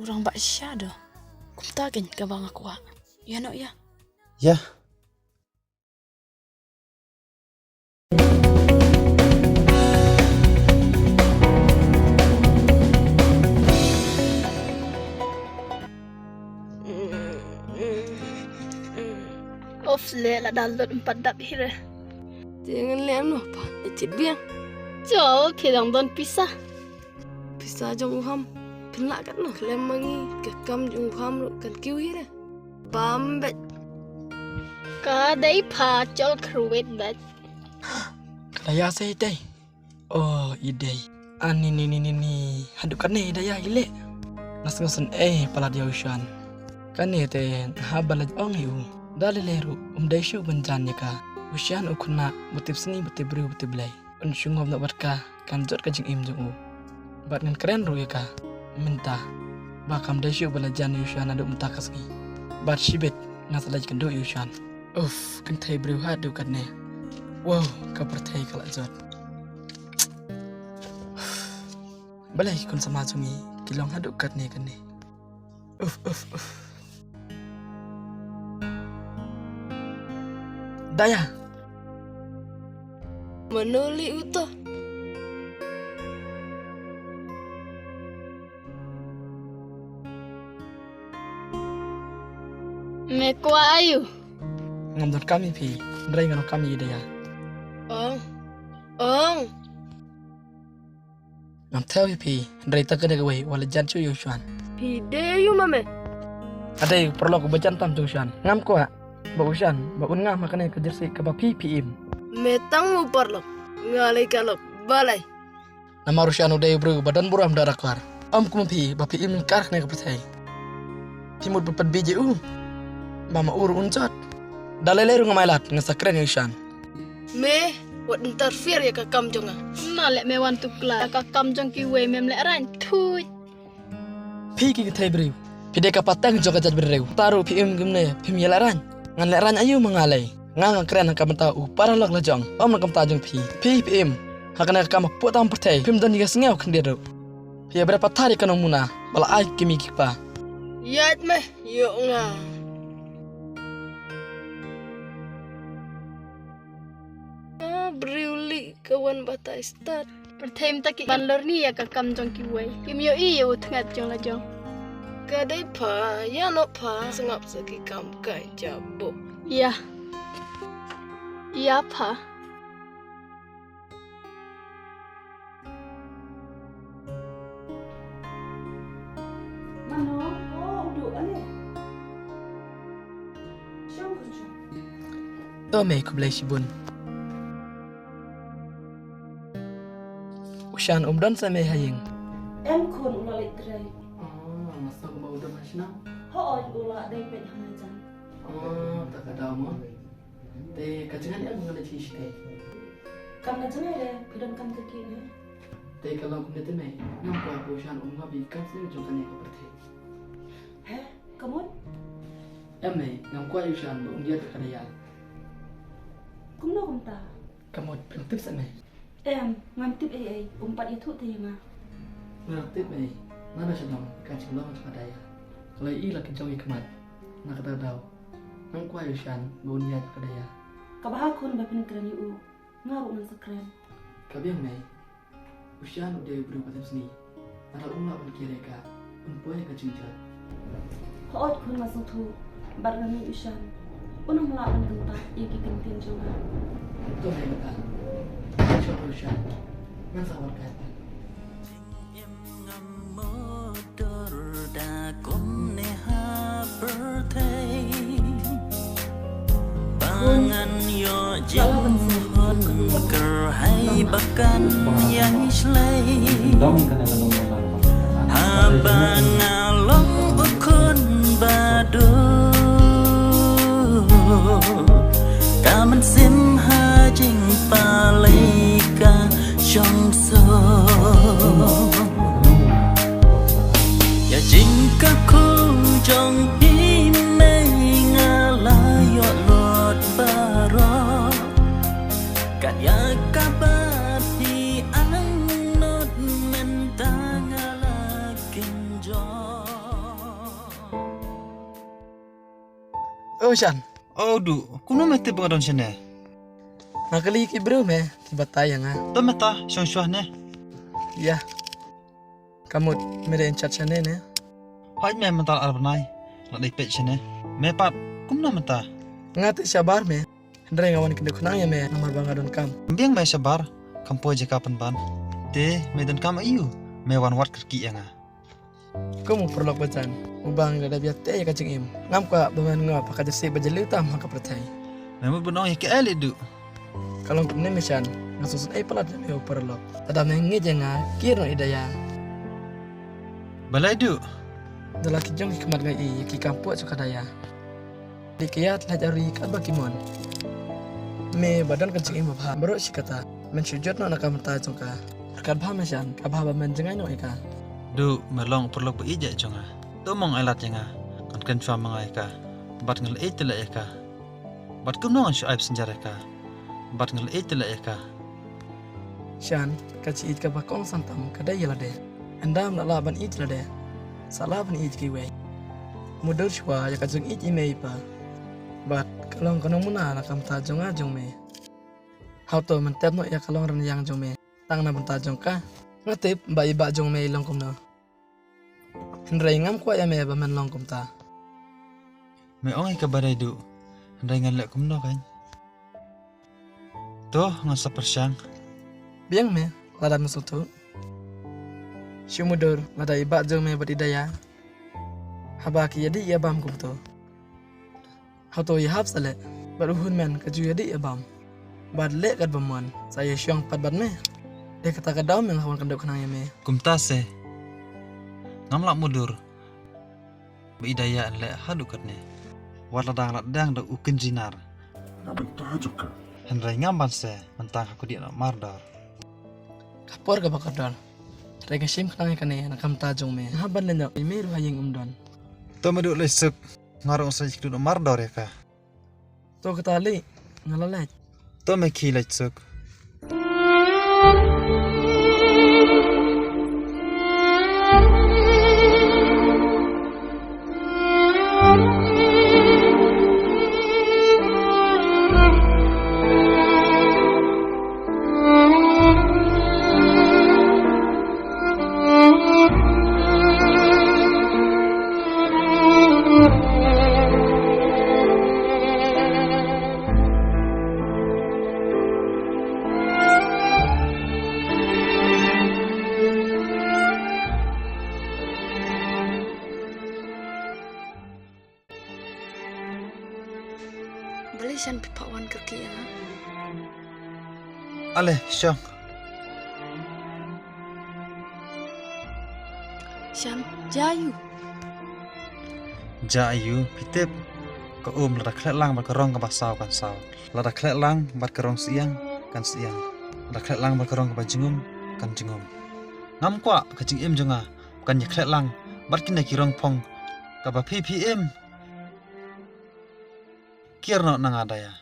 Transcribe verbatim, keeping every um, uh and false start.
Rang ba sha do. Kumta kein kaba nga kwah. Ïa noh ïa. Ïa. Of le la dal dot empat dap hire. Jangan le ano pa. Ecit biang. Jo, phi dang don pisa. Pisa jong u ham. Pynlah katno khlem ma ngi, ka kam jong u ham ruh kan kiew hi re. Bam bad. Ka dei pha chol kruwet bad. Ka dei ya sei dei. Oh, i dei. Ani ni ni ni ni. Haduh kane i dei ya i le. Ngas ngas ei palat ya u Shan. Kane te ha ba la ong i u. Da le le ruh um dei shu ban jan ya ka. U Shan u khynnah ba tip sngi ba tip briew ba tip blei. Un shu ngop noh bad ka, kan jot ka jingim jong u. Bad ngan kren ruh ïa ka mynta ba kam dei shuh ba la jan ïa u Shan naduh mynta ka sngi. Bad shibit nga sa leit kynduh ïa u Shan. Uff, kynthei briew haduh katne. Wow, ka pyrthei ka la jot. Balei ki khun samla jong ngi ki long haduh katne katne. Uf, uf, uf. Daya. Mano lei uto? Me kwah aïu? Ngam donkam ïa phi. Hynrei nga donkam ïa i Daya. Ong. Ong. Ngam thew ïa phi, hynrei tang kane kawei, wat la jan shuh ïa u Shan. Phi dei aïu ma me? Nga dei u paralok uba jan tam jong u Shan. Ngam kwah ba u Shan ba un ngam ha kane ka jersey kaba phi phi im. Me tang u paralok, nga lei ka lok, balei? Namar u Shan u dei u briew ba don burom da raklar. Ym kum phi ba phi im lyngkar kane ka pyrthei. Phi mut ba pynbeit ïa u. Ba ma u ruh un jot. Da lei lei ruh ngam ailad, nga sa kren ïa u Shan. Me, wat interfere ïa ka kam jong nga. Na leh me wan tuklar ïa ka kam jong kiwei, mem lehraiñ thuit. Phi ki kynthei briew. Phi dei ka pateng jong ka jaitbynriew. Ta ruh phi im kumne, phim ïa lehraiñ. Ngan lehraiñ aïu ma nga lei. Nga nga kren na ka bynta u paralok la jong. Ym na ka bynta jong phi. Phi phi im ha kane ka kam hapoh tang pyrthei. Phim don ïa ka sngew khyndiat ruh. Phi ïa bret pathar ïa ka nongmuna ba la ai ki kmie ki kpa. Ïaid me, ïoh nga. Ah, briew lih ka wan batai stad. Pyrthei mynta ki ban lorni ïa ka kam jong kiwei. Kim ïohi ïa u tngat jong la jong. Ka dei pha, ïa noh pha, sngap sa ki kam kai jabok. Ïa. Ïa pha. Mano, oh, u duh ale. Shong khun shong. To mei, khublei shibun. U Shan um don sa mei ha ïing? Em khun, u la leit trei. Oh, nga sngew ba u don ha shnong. Hooid, u la dei peit ha marjan. Oh, ta ka daw mo. Te ka jingïaid em ngan ïa shisha te. Kam na jngai re, phi donkam te ki ne. Te ka long kumne te mei, ngam kwah ba u Shan um ngop ïa ki kam sniew jong kane ka pyrthei. He, ka mut? Em mei, ngam kwah ïa u Shan ba un ïaid ka Daya. Kumno kumta? Ka mut, phi tip sa mei. Em, ngam tip ei ei, um pat ïathuh te ïa nga. Nga tip ei, nga na shnong, ka jinglong jong ka Daya. Ka la ïohi la ki jong i khmat. Na kata ka daw ngam kwah ïa u Shan ba un ïaid ka Daya. Kaba ha khun ba phin kren ïa u, nga ruh ngan sa kren. Ka biang mei, u Shan u dei u briew ba tip sngi. Lada um lah ban kiar ïa ka, un poi ïa ka jingjia. Hooid khun, nga sngewthuh. Bad nga ngeit u Shan un ym lah ban kyntait ïa ki ktien jong nga. To mei kata. Shong u Shan. Ngan sa wan kai pat. Im ngam mudui da kumne ha pyrthei. Ba ngan ïoh jinghun kyrhai ba kan ïai shlei. Haba nga long u khun ba duk, ka mynsiem ha jingpalei ka shong suk. Ïa jingkyrkhu jong phi mei nga la ïoh lut baroh. Kat ïa kaba phi angnud mynta nga la kynjoh. Shan. Oh, Duh, kumno me tip ba nga don shane? Nga kylli ki briew me, ki batai ïa nga. To me ta, shong shuwa ne. Ïa. Ka mut me dei in chat shane ne. Hooid me mynta ar bnai. La dei peit shane. Me pat, kumno mynta? Nga te shabar me. Hynrei nga wan kynduh khnang ïa me namar ba nga donkam. Biang me shabar, kam poi jaka pynban. Te me donkam aïu, me wan wad kyrkieh ïa nga. Kum u paralok ba jan, uba ngi la dep ïa te ïa ka jingim. Ngam kwah ba men ngop ha ka jingïaseng ba jylliew tam ha ka pyrthei. Me mut ban ong ïa kaei lei Duh? Ka long kumne me Shan, nga sngewsynei palat ïa me u paralok. Lada me ngeit ïa nga, kiew noh i Daya. Balei Duh? Da la ki jong ki khmat nga ïohi ïa ki kam poi sha ka Daya. Dei ka ïaid leit arui katba ki mon. Me ba don ka jingim babha baroh shi katta. Men shu jot noh na ka bynta jong ka. Ryngkat bha me Shan, ka bha ba men jngai noh ïa ka. Duh, me long u paralok ba ïeit jong nga. To mong ai lad ïa nga. Ngan kren shuwa ma nga ïa ka. Bad nga la ïeit te leh ïa ka. Bad kumno ngan shu ai passenger ïa ka. Bad nga la ïeit te leh ïa ka. Shan, ka jingïeit kaba kongsan tam ka dei ïa lade. Ynda me la lah ban ïeit lade, sa lah ban ïeit kiwei. Mutdur shuwa ïa ka jingïeit i mei i pa. Bad ka long ka nongmuna na ka bynta jong nga jong me. Hato men tep noh ïa ka long rynïeng jong me tang na bynta jong ka? Nga tip ba i bah jong me i long kumno. Hynrei ngam kwah ïa me ba men long kumta. Me ong ïa kaba dei Duh. Hynrei ngan leh kumno kein? To, ngan sa pyrshang. Biang me, lada me sngewthuh. Shu mutdur, lada i bah jong me bad i Daya haba ki ïadih ïabam kumto. Hato ïahap sa leh, bad u hun men ka ju ïadih ïabam. Bad leh katba mon, sa ïashong pat bad me. Dei kata ka daw me nga wan kynduh khnang ïa me. Kumta se. Ngam lah mutdur ba i Daya yn leh haduh katne. Wat la dang la dang da u kynjinar. Nga bynta jong ka. Hynrei ngam ban se, mynta nga kut ïa u mardor. Ka por kaba kordor. Hynrei nga shim khnang ïa kane na ka bynta jong me. Hap ban leit noh, i mei ruh ha ïing um don. To me Duh leit suk. Nga ruh nga sa leit kdew u mardor ïa ka. To kata lei, nga la leit. To me khie leit suk. Balei Shan phi phah wan kyrkieh ïa nga? Ale, shong. Shan, jia aiu? Jia aiu, phi tip. Ka um lada khleh lang bad ka rong kaba saw kan saw. Lada khleh lang bad ka rong syiang kan syiang. Lada khleh lang bad ka rong kaba jingum kan jingum. Ngam kwah ka jingim jong nga kan ïa khleh lang bad kine ki rong phong kaba phi phi im. Kiar noh na nga Daya.